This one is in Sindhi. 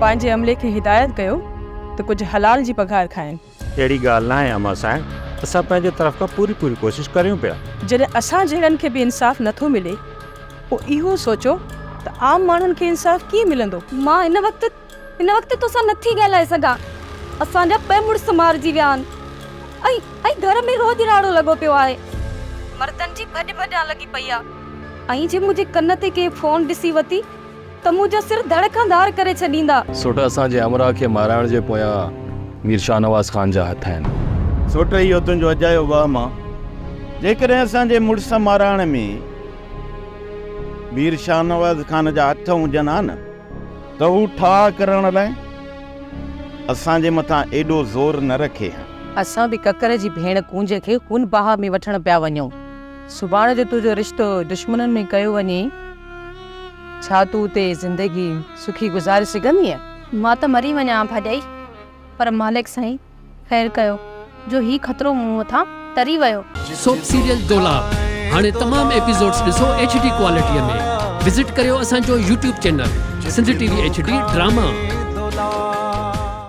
پنهنجي عملي کي هدايت ڪيو ته ڪجهه حلال جي پگهار کائن. اهڙي ڳالهه ناهي امان صاحب، اسان پنهنجي طرف کان پوري پوري ڪوشش ڪريون پيا. جڏهن اسان جهڙن کي به انصاف نٿو ملي پوء اهو سوچو ته عام ماڻهن کي انصاف ڪيئن ملندو؟ مان هن وقت هن وقت توسان نٿي ڳالهائي سگهان. اسان جا ٻه مڙس مارجي ويا آهن ۽ ۽ گهر ۾ روڄ راڙو لڳو پيو آهي. مردن جي ڀڄ ڀڄان لڳي پئي آ ۽ جي منهنجي ڪن تي ڪنهن فون ڏسي وتي ته منهنجو سر ڌڙ کان ڌار ڪري ڇڏيندا. سوٽ اسان جي همراهه کي مارائڻ جي پويان مير شاهنواز خان جا هٿ آهن. سوٽ اهو تنهنجو اجايو وهم آ. جيڪڏهن اسان جي مڙس مارائڻ ۾ مير شاهنواز خان جا هٿ هجن ها نه ته هو ٺاهه ڪرڻ لاء اسان جي مٿان ايڏو زور نه رکي ها. اسان به ڪڪر جي ڀيڻ ڪونج کي خون بها ۾ وٺڻ پيا وڃون. سڀاڻ جو تنهنجو رشتو دشمنن ۾ ڪيو وڃي، ڇا تون اتي زندگي سکي گذاري سگهندينء؟ مان ته مري وڃان ها ڀاڄائي، پر مالڪ سائين خير ڪيو جو هي خطرو مون مٿان ٽري ويو. سوپ سيريل دولاب هاڻي تمام ايپيسوڊز ڏسو ايڇ ڊي ڪوالٽي ۾ وزٽ ڪريو اسان جو YouTube channel Sindh T V H D drama.